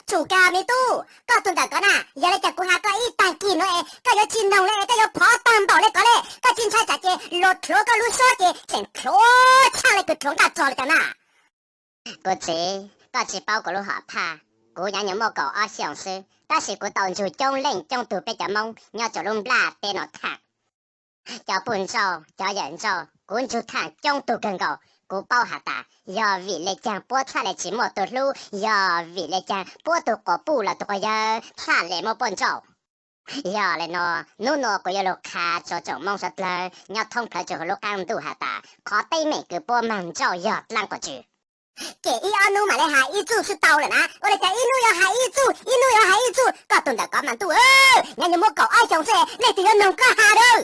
Tsum kag me tub, koj tus ntawm ko na, yog li cas kuv has koj ib tag kis no es koj yuav tsis noog li es koj yuav phov tag npaum li ko li, koj tsis ntshai tsam ces luag rhuav koj lub suab ces tseem rhuav tshaj li kws rhuav nqaj rog li cas na. Kuv txiv, koj tsis paub kuv lub hom phaj. Kuv nyuam nyuam muaj kaum ob xyoos xwb, tab sis kuv tau ntsug coob leej coob tug peb cov Hmoob nyob rau lub nplaj teb no tham. Cov puj ntsauj, cov yawm ntsauj, kuv ntsug tham coob tug kawg nkaus. Kuv paub has tas yog vim le caag puab txhaj le tsis muaj tug hlub, yog vim le caag puab tug quas puj los tug quas yawg txhaj le muab puab ntsauj. Yog le nuav, nub nuav kuv yuav lug qha rua tsoom Moob suav dlawg nyob thoob plawg rua huv lub qaab ntuj has tas qhov teeb meem kws puab mag ntsauj yog dlaab quas tsw. Ces ib ob nub mam le has ib txuj sib tau lawm na, ua le caag ib nub yuav has ib txuj, ib nub yuav has ib txuj, koj tus ntawm ko mas ntuj, nyuam nyuam muaj kaum ob xyoos xwb, leej twg yuav noog koj has lawm.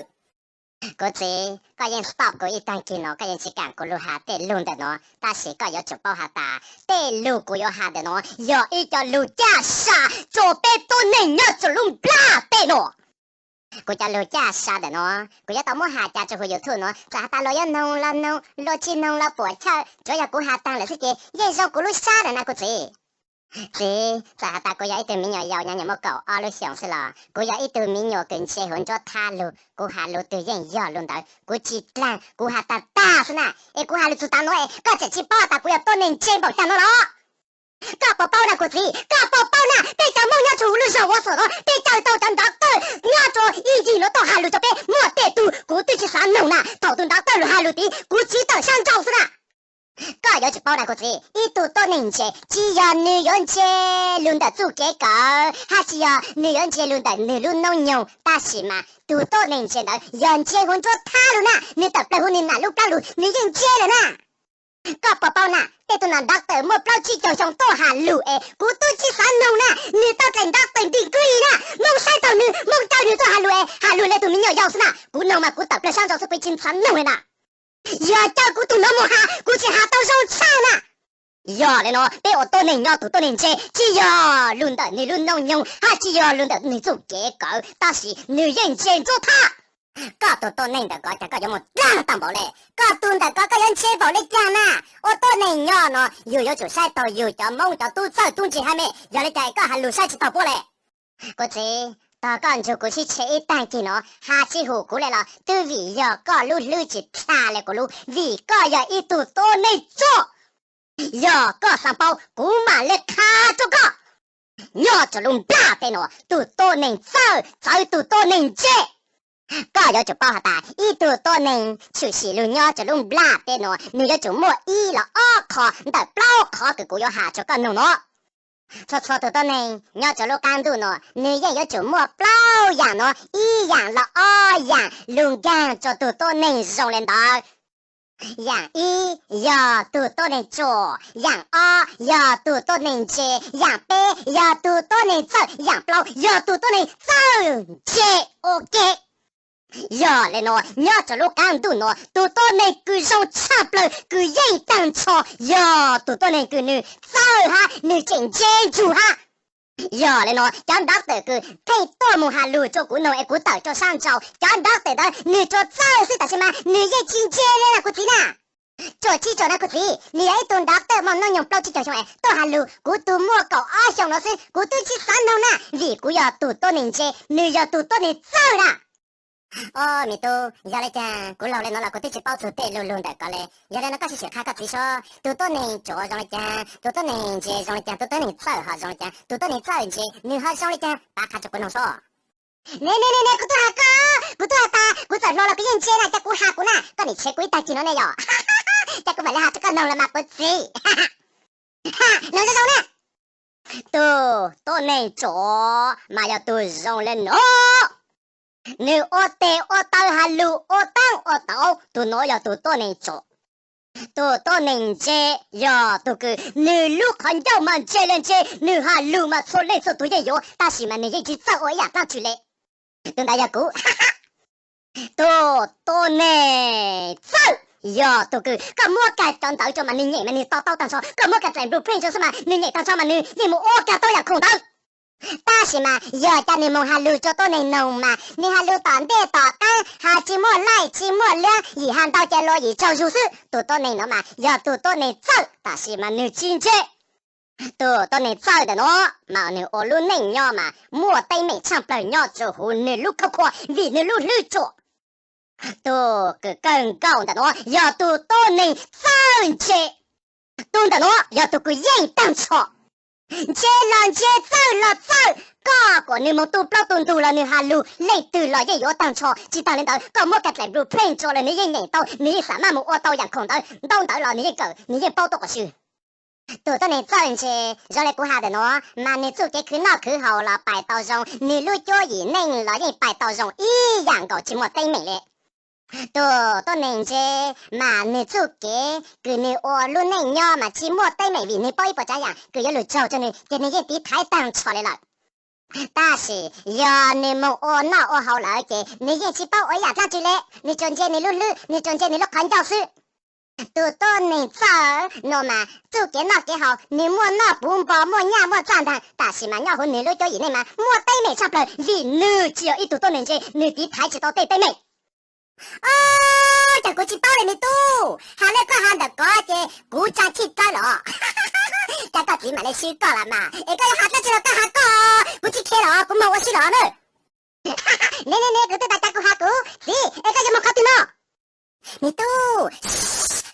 Kuv txiv, koj yeej stop kuv ib tag kis no, koj yeej tsis kaam kuv lug has tej lug ntawm no, tab sis koj yuav tsum paub has tas tej lug kuv yuav has ntawm no yog ib co lug caj sa rua peb tuab neeg nyob rua lub nplaj teb no. Kuv cov lug caj sa ntawm no, kuv yuav tau muab has cas rua huv YouTube no, txawm has tas luag yuav noog los noog, luag tsis noog los puam chawj, tsuav yog kuv has taag lawm xwb ces yeej zoo kuv lub sab lawm na kuv txiv. Txiv, txawm has tas kuv yog ib tug miv nyuam yaus nyuam nyuam muaj kaum ob lub xyoos xwb los kuv yog ib tug miv nyuam kws ntse huv nruab thab lug, kuv has lug twg yeej yog lug ntawd, kuv tsis dlaag, kuv has tag tag xwb na. Es kuv has lug txug tav nuav es koj tseem tsis paub tas kuv yog tuab neeg ntse npaum caag no los? Koj puas paub na kuv txiv, koj puas paub na, peb cov Moob nyob rua huv lub zog Huav Xum no peb caw tau cov nrov tawj nyob rua ib ncig nuav tuaj has lug rua peb, muaj tej tug kuv twb tsis xav noog na, thaum tus nrov tawj lug has lug tid kuv tsiv tawm sab nrauj xwb na. Koj yuav tsum paub na kuv txiv, ib tug tuab neeg ntse tsis yog nwg yuav ntse lug ntawm txuj kev kawm, hab tsis yog nwg yuav ntse lug ntawm nwg lub noob nyoog, tab sis mas tug tuab neeg ntse ntawd yog ntse huv nruab thab lug na, nwg tawm plawg huv nwg nam lub plab lug nwg yeej ntse lawm na. Koj puas paub na, tej tug nam nrov tawj muaj plaub tsib caug xyoo tuaj has lug es kuv twb tsis xav noog na, nwg tau dlaim nrov tawj nti nkwj na, Moob saib taug nwg, Moob caw nwg tuaj has lug es has lug le tug miv nyuam yaus xwb na, kuv noog mas kuv tawm plawg sab nrauj xwb kuv tsis xav noog li na. Yog caw kuv tug nuav mus has kuv tsis has tau zoo tshaj na. Yog le nuav peb ua tuab neeg nyob tug tuab neeg ntse tsis yog lug ntawm nwg lub noob nyoog hab tsis yog lug ntawm nwg txuj kev kawm, tab sis nwg yeej ntse nruab thab. Koj tug tuab neeg ntawm ko cas koj yuav moog dlaag taag npaum le? Koj tug ntawm ko koj yuav ntse npaum le caag na? Ua tuab neeg nyob no yug yuav tsum saib taug yug cov Moob cov tub txawj tub ntse hab me, yog le caag koj has lug saib tsis taug puab le? Kuv txiv, tog koj nrug kuv sib tshe ib taag kis no has tsis hum kuv le los twb vim yog koj lub hlwb tsis dlha le kuv lub, vim koj yog ib tug tuab neeg tsom. Yog koj xaav paub kuv mam le qha rua koj. Nyob rua lub nplaj teb no tug tuab neeg txawj txawv tug tuab neeg ntse. Koj yuav tsum paub has tas ib tug tuab neeg tshwm sim lug nyob rua lub nplaj teb no nwg yuav tsum muaj ib los ob qho ntawm plaub qhov kws kuv yuav has rua koj noog no. Txhua txhua tug tuab neeg nyob rua lub qaab ntuj no nwg yeej yuav tsum muaj plaub yaam no, ib yaam los ob yaam lug nkaag rua tug tuab neeg zoo le ntawd. Yaam ib yog tug tuab neeg tsom, yaam ob yog tug tuab neeg ntse, yaam peb yog tug tuab neeg txawj, yaam plaub yog tug tuab neeg txawj ntse. Ok. Yog le no nyob rua lub qaab ntuj no tug tuab neeg kws zoo tshaj plawg kws yeej taag nrho yog tug tuab neeg kws nwg txawj hab nwg tseem ntse ntsug hab. Yog le no cov nrov tawm kws pheej tuaj moog has lug rua kuv noog es kuv tawm rua sab nrauj, cov nrov tawm ntawd nwg tsuas txawj xwb tab sis mas nwg yeej tsis ntse le na kuv txiv na. Tsuas tsis tsuas na kuv txiv, nwg yog ib tug nrov tawm moog noob nyoog plaub tsib caug xyoo es tuaj has lug, kuv tug muaj kaum ob xyoos no xwb kuv twb tsis xav noog na, vim kuv yog tug tuab neeg ntse, nwg yog tug tuab neeg txawj na. Au me tub, yog le caag kuv laug le no los kuv twb tsis paub txug tej lug lug ntawm ko le. Yog le no koj sim sim qha koj txiv seb tug tuab neeg tsom zoo le caag, tug tuab neeg ntse zoo le caag, tug tuab neeg txawj ho zoo le caag, tug tuab neeg txawj ntse nwg ho zoo le caag, pav qha rua kuv noog seb. Ne ne ne ne, kuv tub has koj, kuv tub has tas kuv txawm hluas los kuv yeej ntse na, ca kuv has kuv na, koj nim tshev kuv ib taag kis no ne yog. Ca kuv mam le has rua koj noog los mas kuv txiv. Noog zoo zoo na. Tug tuab neeg tsom mas yog tug zoo le no. Nwg ua teg ua taw has lug ua taab ua tauv, tug nuav yog tug tuab neeg tsom. Tug tuab neeg ntse yog tug kws nwg lub qhov ncauj mas ntse le ntse, nwg has lug mas txhua leej txhua tug yeej yuav, tab sis mas nwg yeej tsis txawj ua ib yaam dlaab tsi le. Tug ntawd yog kuv. Tug tuab neeg txawj yog tug kws koj muab kag cov ntawv rua mas nwg nyem mas nwg to taub taag nrho, koj muab kag dlaim blueprint rua xwb mas nwg nyem taag nrho mas nwg yeej mus ua kag tau yaam khoom ntawd. Tab sis mas yog ca nwg moog has lug rua tuab neeg noog mas nwg has lug tom ntej tom qaab, has tsis muaj laij tsis muaj liab, yim has ntau ces luas yim tsaug zug xwb. Tug tuab neeg nuav mas yog tug tuab neeg txawj tab sis mas nwg tsis ntse. Tus tuab neeg txawj ntawm no mas nws ua lub neej nyob mas muaj teeb meem tshaj plaws nyob rau hauv nws lub khab khua vim nws lub hlwb tsuas. Tus kws kawg nkaus ntawm no yog tus tuab neeg txawj ntse. Tus ntawm no yog tus kws yeej tag nrho. Ntse los ntse, txawj los txawj, koj kom nws mus tu plaub tu ntug los nws has lug leej twg los yeej yuav tag nrho. Tsis tas li ntawd koj muab kav dlaim blueprint rau los nws yeej nyeem tau, nws yeej xam maj mus ua tau yaam khoom ntawd, ntaub ntawv los nws yeej kawm, nws yeej paub tuab qhov swm. Tus tuab neeg txawj ntse zoo li kuv has ntawm no mas nws txuj kev khwv noj khwv haus los pais tau zoo, nws lub cuab yim neej los yeej pais tau zoo ib yam nkaus tsis muaj teeb meem li. Tus tuab neeg ntse mas nws txuj kev kws nws ua lub neej nyob mas tsis muaj teeb meem vim nws paub ib puas tsav yam kws yuav lug raug rau nws ces nws yeej tiv thaiv tag nrho li lawm. Tab sis yog nws moog ua noj ua haus lawm ces nws yeej tsis paub ua ib yam dlaab tsi li, nws tsuas ntse nws lub hlwb, nws tsuas ntse nws lub qhov ncauj xwb. Tus tuab neeg txawj no mas txuj kev noj kev haus nws muaj noj puv npo, muaj nyaj muaj txaj ntaag, tab sis mas nyob huv nws lub cuab yim neej mas muaj teeb meem tshaj plaws vim nws tsis yog ib tug tuab neeg ntse, nws tiv thaiv tsis tau tej teeb meem. Os, cas kuv tsis paub li me tub, has le koj has ntawm koj ces kuv tsa chij tawb los. Cas koj txiv mam le sib koj lawm mas, es koj yuav has dlaab tsi los koj has koj, kuv tsis khe los kuv moog ua si los na. Ne ne ne, kuv twb tas cas kuv has kuv txiv, es koj yuav moog qhov twg no? Me tub,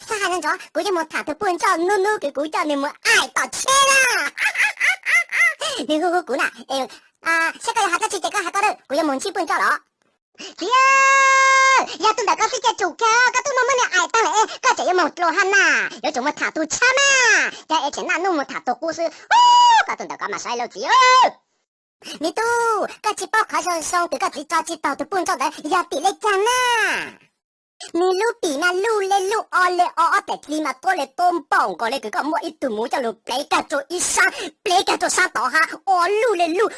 xab has nrov, kuv yuav moog tham tug puj nrauj nub nub kws kuv coj nws moog aim tom tsheb na. Nws hu hu kuv na, saib koj yuav has dlaab tsi ces koj has koj lawm, kuv yuav moog ntsib puj nrauj los. Txiv, yog tug ntawm koj xwb ces tsum kawg, koj twb moog muab nws aim taag lawm, koj tseem yuav moog dlua hab na, yuav tsum moog tham tug tshab mas, cas es tseem naj nub moog tham tug qub xwb. Koj tug ntawm koj mas saib lawm txiv. Me tub, koj tsis paub qhov zoo zoo kws koj txiv tso tsis taug tug puj nrauj ntawd yog tim le caag na. Nws lub pim mas luj le luj, o le o, ob daim dli mas tuab le tuab npaum nkaus le kws koj muaj ib tug muv coj lug plev kag rua ib sab, plev kag rua sab tod hab, o luj le luj.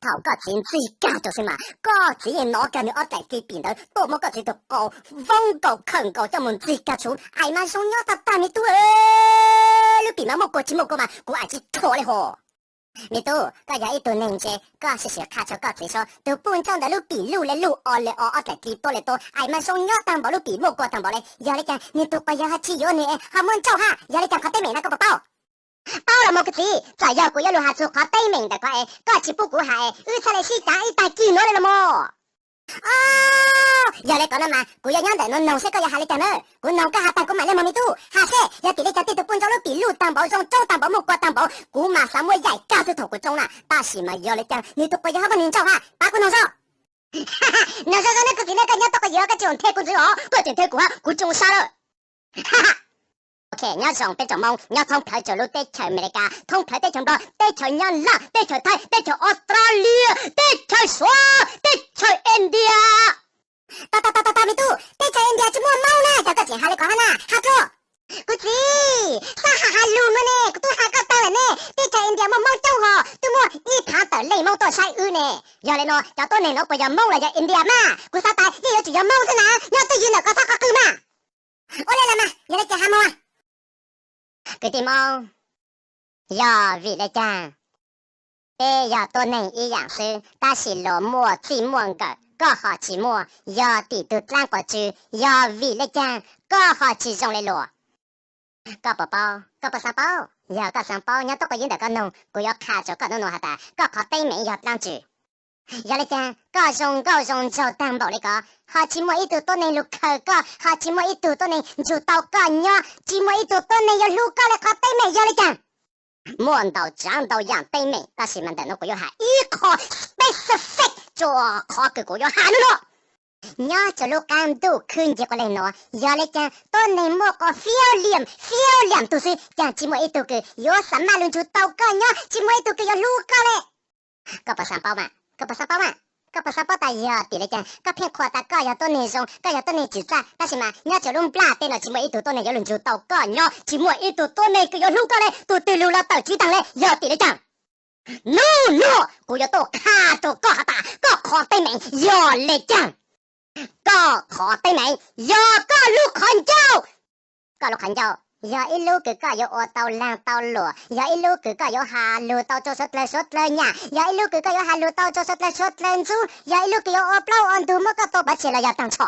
Thaum koj txiv ntxig kag rua xwb mas koj txiv yeej nov kag nws ob daim dli pim ntawd tuaj muab koj txiv tug qau voob nkaus khawm nkaus coj moog ntxig kag tsuv, aim mas zoo nyob tag tag me tub. Lub pim mas muaj kua tsis muaj kua mas kuv aim tsis rhuav li hos. Me tub, koj yog ib tug neeg ntse, koj sim sim qha rua koj txiv saib, tug puj nrauj ntawd lub pim luj le luj, o le o, ob daim dli tuab le tuab, aim mas zoo nyob tag npaum, lub pim muaj kua tag npaum le, yog le caag nwg tug quas yawg ho tsis yuav nwg hab muab ntsauj hab, yog le caag qhov teeb meem na koj puas paub? Paub los mas kuv txiv, txawm yog kuv yuav lug has txug qhov teeb meem ntawm koj es koj tsis pub kuv has es wb txhaj le sib caav ib tag kis nuav le los mas. Yog le koj no mas kuv yuav nyob ntawm nuav noog seb koj yuav has le caag na. Kuv noog koj has tag kuv mam le moog me tub. Has seb yog tim le caag tej tug puj nrauj lub pim luj tag npaum, zoo tsoob tag npaum, muaj kua tag npaum, kuv mas xav muab yaim kag txug thaum kuv tsoob na. Tab sis mas yog le caag nwg tug quas yawg ho muab nwg ntsauj hab, pab kuv noog saib. Noog zoo zoo nawb kuv txiv, koj nyob tuab quas yawg koj tsis nthe kuv ntxwv os, koj tseem nthe kuv hab kuv tsoo sab lawm. Ok, nyob zoo peb tsoom Moob nyob thoob plawg txhua lub teb chaws Amelikas, thoob plawg teb chaws Nplog, teb chaws Nyab Laj, teb chaws Thaib, teb chaws Australia, teb chaws Suav, teb chaws India. Tau tau tau tau me tub, teb chaws India tsis muaj Moob na, cas koj tseem has le koj hab na, has rua. Kuv txiv, xab has has lug no ne, kuv tub has koj taag lawm ne, teb chaws India muaj Moob coob hos, twb muaj ib phaav tawm leej Moob tuaj saib wb ne. Yog le nuav cov tuab neeg nuav puas yog Moob los yog India mas? Kuv xav tas yeej yuav tsum yog Moob xwb na, nyob twj ywm ntawm koj txhob qhov qw mas. Ua le los mas, yog le caag has moog. Kwv tij Moob, yog vim le caag peb yog tuab neeg ib yaam xwb tab sis luas muaj txij muaj nkawm, koj ho tsis muaj? Yog tim tug dlaab quas tsw, yog vim le caag koj ho tsis zoo le luas? Koj puas paub, koj puas xaav paub? Yog koj xaav paub nyob tuab quas yawg ntawm koj noog, kuv yuav qha rua koj nub nua has tas koj qhov teeb meem yog dlaab tsi. Yog le caag koj zoo nkauj zoo nraug taag npaum le koj, ho tsis muaj ib tug tuab neeg lug khaws koj, ho tsis muaj ib tug tuab neeg nrug tau koj nyob, tsis muaj ib tug tuab neeg yuav hlub koj le, qhov teeb meem yog le caag? Muaj ntau tsaav ntau yaam teeb meem tab sis mas ntawm nuav kuv yuav has ib qho specific rua qhov kws kuv yuav has nub nua. Nyob rua lub qaab ntuj khwb nce quas le nuav, yog le caag tuab neeg muaj quas fiab liam fiab liam tug xwb, caag tsis muaj ib tug kws yuav xaav maj lug nrug tau koj nyob, tsis muaj ib tug kws yuav hlub koj le. Koj puas xaav paub mas? Koj puas xaav paub mas? Koj puas xaav paub tas yog tim le caag koj pheej qhuas tas koj yog tuab neeg zoo, koj yog tuab neeg tsim txaj, tab sis mas nyob rua lub nplaj teb nuav tsis muaj ib tug tuab neeg yuav lug nrug tau koj nyob, tsis muaj ib tug tuab neeg kws yuav hlub koj le, tug twg lug los tawm tswv taag le, yog tim le caag? Nub nua kuv yuav tuaj qha rua koj has tas koj qhov teeb meem yog le caag. Koj qhov teeb meem yog koj lub qhov ncauj. Koj lub qhov ncauj yog ib lub kws koj yuav ua tau laag tau luam, yog ib lub kws koj yuav has lug tau rua suav dlawg suav dlawg nyam, yog ib lub kws koj yuav has lug tau rua suav dlawg suav dlawg ntxub, yog ib lub kws yuav ua plaub ua ntug muab koj tua pov tseg los yog taag nrho.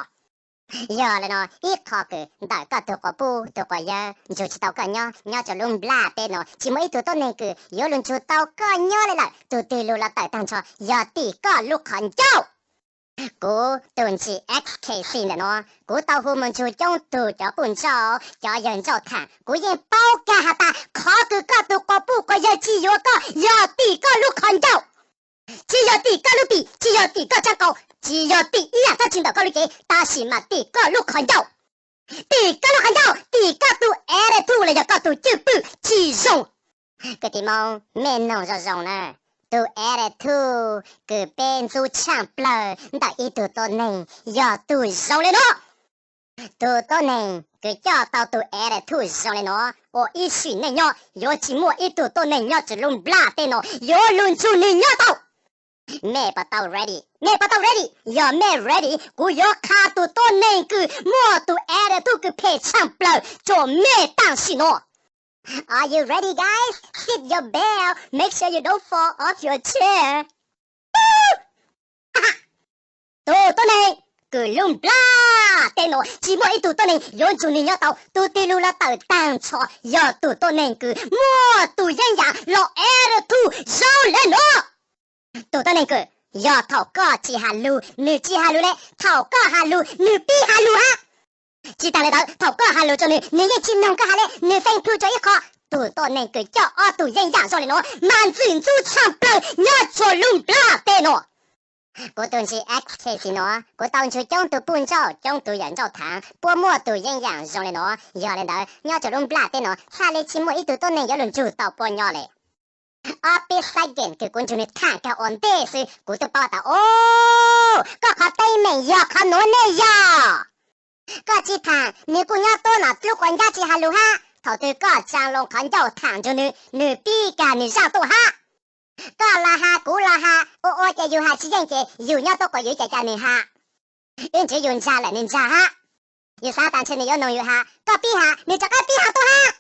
Yog li no, ib qho kws ntawm koj tug quas puj tug quas yawg nrug tsi tau koj nyob, nyob rua lub nplaj teb nuav tsi muaj ib tug tuab neeg kws yuav lug nrug tau koj nyob le lawm. Tug twg lug los tawm taag nrho, yog tim koj lub qhov ncauj. Kuv tug ntsis X K C ntawm nuav, kuv tau hu moog nrug coob tug cov puj nrauj, cov yawg nrauj thaam, kuv yeej paub kag has tas qhov kws koj tug quas puj quas yawg tsi yuav koj yog tim koj lub qhov ncauj. Tsi yog tim koj lub pim, tsi yog tim koj tsaab qau, tsi yog tim ib yaam dlaab tsi ntawm koj lub cev, tab sis mas tim koj lub qhov ncauj. Tim koj lub qhov ncauj, tim koj tug attitude los yog koj tug cwj pwm tsi zoo. Kwv tij Moob, mej noog zoo zoo na, tug attitude kws peb ntxub tshaaj plawg ntawm ib tug tuab neeg yog tug zoo le nuav. Tug tuab neeg kws coj tau tug attitude zoo le nuav ua ib sim neej nyob, yuav tsi muaj ib tug tuab neeg nyob rua lub nplaj teb nuav yuav lug nrug nwg nyob tau. Mej puas tau ready? Mej puas tau ready? Yog mej ready, kuv yuav qha tug tuab neeg kws muaj tug attitude kws phem tshaaj plawg rua mej tam sim nuav. Are you ready, guys? Sit your belt. Make sure you don't fall off your chair. Tug tuab neeg kws lub nplaj teb nuav tsi muaj ib tug tuab neeg yuav nrug nwg nyob tau, tug twg lug los tawm taag nrho, yog tug tuab neeg kws muaj tug yeeb yam los attitude zoo le nuav. Tug tuab neeg kws, yog thaum koj tsi has lug, nwg tsi has lug le, thaum koj has lug, nwg pib has lug hab. Tsi taag le ntawd, thaum koj has lug rua nwg, nwg yeej tsi noog koj has le, nwg feem phu rua ib qho. Tug tuab neeg kws coj ob tug yeeb yam zoo le nuav mas ntxwg ntxub tshaaj plawg nyob rua lub nplaj teb nuav. Kuv tug ntsis X K C nuav, kuv tau nrug coob tug puj nrauj, coob tug yawm nrauj thaam, puab muaj tug yeeb yam zoo le nuav. Yog le ntawd, nyob rua lub nplaj teb nuav txhaj le tsi muaj ib tug tuab neeg yuav lug nrug tau puab nyob le. Ob peb second kws kuv nrug nwg thaam kag ua ntej xwb, kuv tub paub tas, o, koj qhov teeb meem yog qhov nuav ne yog. Koj tsi thaam, nwg kuj nyob tuab mas lub quas ncab tsi has lug hab. Thaum twg koj tsaa loo qhov ncauj thaam nrug nwg, nwg pib kag nwg zaaj tuaj hab. Koj los has, kuv los has, ua ua ces yug has tsi yeej ces yug nyob tuab quas yug ca ca nwg has. Ib ntsis yug ntsag lawm nwg ntsag hab. Yug xaav tas ntshe nwg yuav noog yug has, koj pib has, nwg rov qab pib has tuaj hab.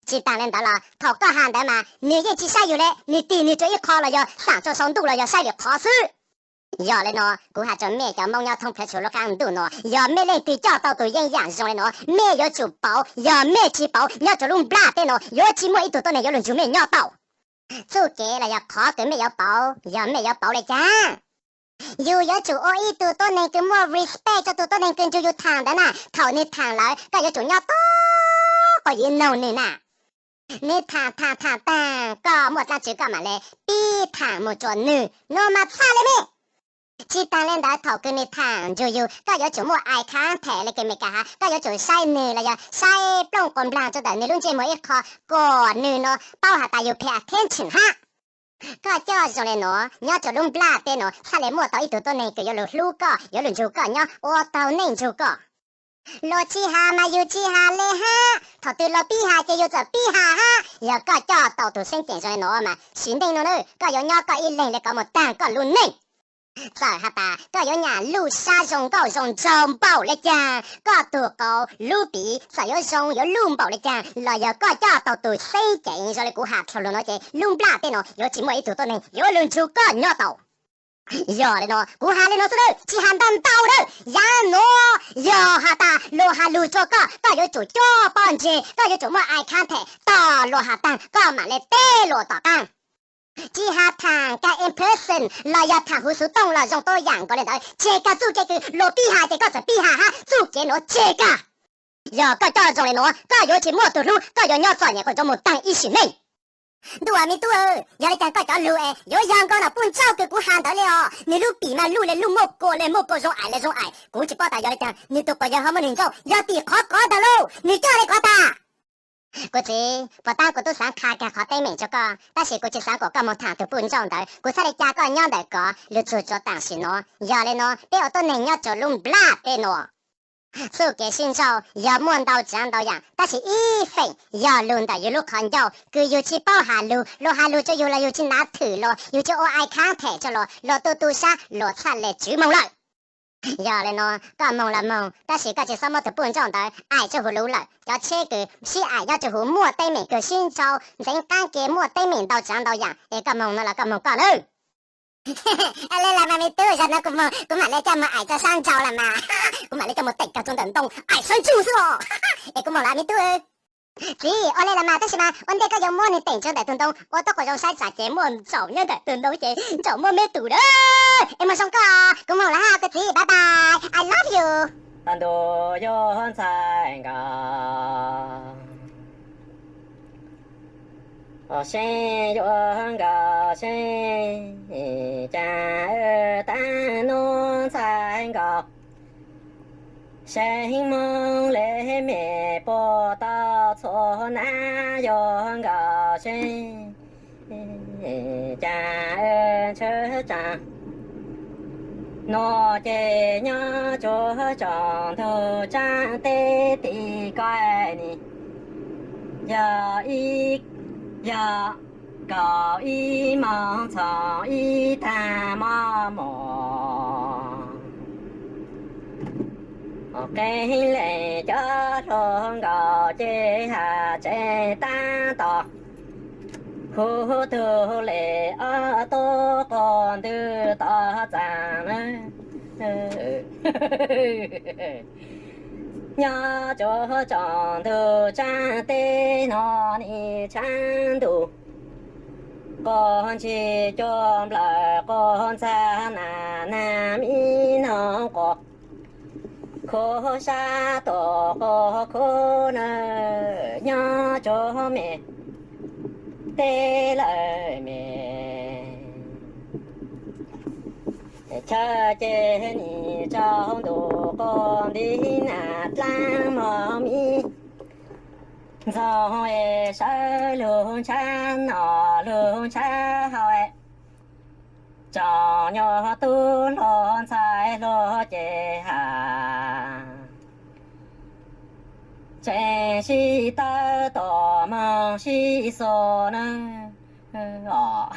Tsi taag le ntawd los thaum koj has ntawd mas nwg yeej tsi saib yug le, nwg tig nwg rua ib qho los yog xaam rua sau ntuj los yog saib lwm qhov xwb. Yog le nuav, kuv has rua mej cov Moob nyob thoob plawg txhua lub qaab ntuj nuav, yog mej leej twg coj tau tug yeeb yam zoo le nuav, mej yuav tsum pauv. Yog mej tsi pauv, nyob rua lub nplaj teb nuav yuav tsi muaj ib tug tuab neeg yuav lug nrug mej nyob tau. Txuj kev los yog qhov kws mej yuav pauv, yog mej yuav pauv le caag? Yug yuav tsum ua ib tug tuab neeg kws muaj respect rua tug tuab neeg kws nrug yug thaam ntawd na. Thaum nwg thaam lawm, koj yuav tsum nyob tuab quas yug noog nwg na. Nwg thaam thaam thaam taag, koj muaj dlaab tsi koj mam le pib thaam moog rua nwg, nuav mas txhaj le mej. Tsi taag le ntawd, thaum kws nwg thaam nrug yug, koj yuav tsum muaj eye contact le kws Meskas has, koj yuav tsum saib nwg los yog saib plooj quas nplaag rua ntawm nwg lub ntsej muag ib qho, kom nwg nuav paub has tas yug pay attention hab. Koj coj zoo le nuav, nyob rua lub nplaj teb nuav txhaj le muaj tau ib tug tuab neeg kws yuav lug hlub koj, yuav lug nrug koj nyob, ua taug neej nrug koj. Luas tsi has mas yug tsi has le hab, thaum twg luas pib has ces yug txawm pib has hab. Yog koj coj tau tug xeeb ceem zoo le nuav mas sim neej nuav na, koj yuav nyob koj ib leeg le kov moog taag koj lub neej. Txawm has tas koj yuav nyam luj sab zoo nkauj zoo nraug npaum le caag, koj tug qau lub piv txawm yuav zoo yuav luj npaum le caag los yog koj coj tau tug xeeb ceem zoo le kuv has dlhau lug nuav ces lub nplaj teb nuav yuav tsi muaj ib tug tuab neeg yuav lug nrug koj nyob tau. Yog le nuav, kuv has le nuav xwb nawb, tsi has ntau ntau nawb. Yav nuav yog has tas luas has lug rua koj, koj yuav tsum coj pob ntseg, koj yuav tsum muaj eye contact tos luas has taag koj mam le teb luas tom qaab. Tsi has thaam kag in person los yog thaam huv xuv tooj los zoo tuab yaam nkaus le ntawd, tseg kag. Txuj kev kws luas pib has ces koj txawm pib has hab, txuj kev nuav tseg kag. Yog koj coj zoo le nuav, koj yuav tsi muaj tug hlub, koj yuav nyob txom nyem quas ntsov moog taag ib sim neej. Ntuj, me tub, yog le caag koj cov lug es yuav yog nkaus npaum puj ntsauj kws kuv has ntawd le os. Nwg lub pim mas luj le luj, muaj kua le muaj kua, zoo aim le zoo aim. Kuv tsi paub tas yog le caag nwg tug quas yawg ho muab nwg nrauj, yog tim qhov kov ntawd lauj, nwg coj le kov tag. Kuv txiv, puas tab kuv tub xaav qha kag qhov teeb meem rua koj, tab sis kuv tsi xaav kom koj moog thaam tug puj ntsauj ntawd. Kuv txhaj le ca koj nyob ntawm kov lug txug rua taam sim nuav. Yog le nuav, peb ua tuab neeg nyob rua lub nplaj teb nuav, txuj kev sib ntsauj yog muaj ntau tsaav ntau yaam, tab sis ib feem yog lug ntawm yug lub qhov ncauj kws yug tsi paub has lug. Luas has lug rua yug los yug tsi nav thwm luas, yug tsi ua eye contact rua luas, luas tu tu sab, luas txhaj le tswv moog lawm. Yog le nuav, koj moog los moog, tab sis koj tsi xob muab tug puj ntsauj ntawd aim rua huv lub lawm. Cov tsheb kws sib aim nyob rua huv muaj teeb meem kws sib ntsauj ntxeev qaab ke, muaj teeb meem ntau tsaav ntau yaam, es koj moog no los koj moog koj nawb. Ua li los mas me tub, zaum no kuv mam li coj mus aim rau sab nraud los mas. Kuv mam li coj mus teem kawg rau ntawm ntoo aim sab nraud xwb os. Es kuv mus lawm me tub. Txiv, ua li los mas, tab sis mas ua ntej koj yuav muab nws teem rau ntawm tus ntoo ua tau qhov zoo saib tsam ces muaj ntsaum nyob ntawm tus ntoo ces ntsaum muaj me tus lawm. Es mus zoo koj, kuv mus lawm hab kuv txiv, bye bye, I love you. Tag ntuj yuav ntxhais nkaus, seej yuav nkaus seej, cas tag ntuj ntxhais nkaus seej, moog le me puag tau txhua nab yuav nkaus seej, cas ntshe tsaam nuav ces nyob tsuag tsaus ntuj tsaam teb tim ko ni, yog ib, yog kaum ib moos txog ib tag mog mog. Qee leej cov hluas nkaus ces has tseem tab tom, huv tug le ob tug quas ntws tom txaam na. Nyob tsuag tsaus ntuj tsaam teb no ni tshav ntuj, quas ntsis cua nplawm quas ntxag nas nag mi noog quas, khuv sab tuam quas khuv na, nyob tsuag me teb lawm me. Chaw ces nim tsaus ntuj quas nti nas dlaab mog mi, ntxoog es sawv lug ntshav noj lug ntshav haus, tsoom nyuas tub hluas ntxhais hluas ces has tseem sib tawb tom moog sib xua na os.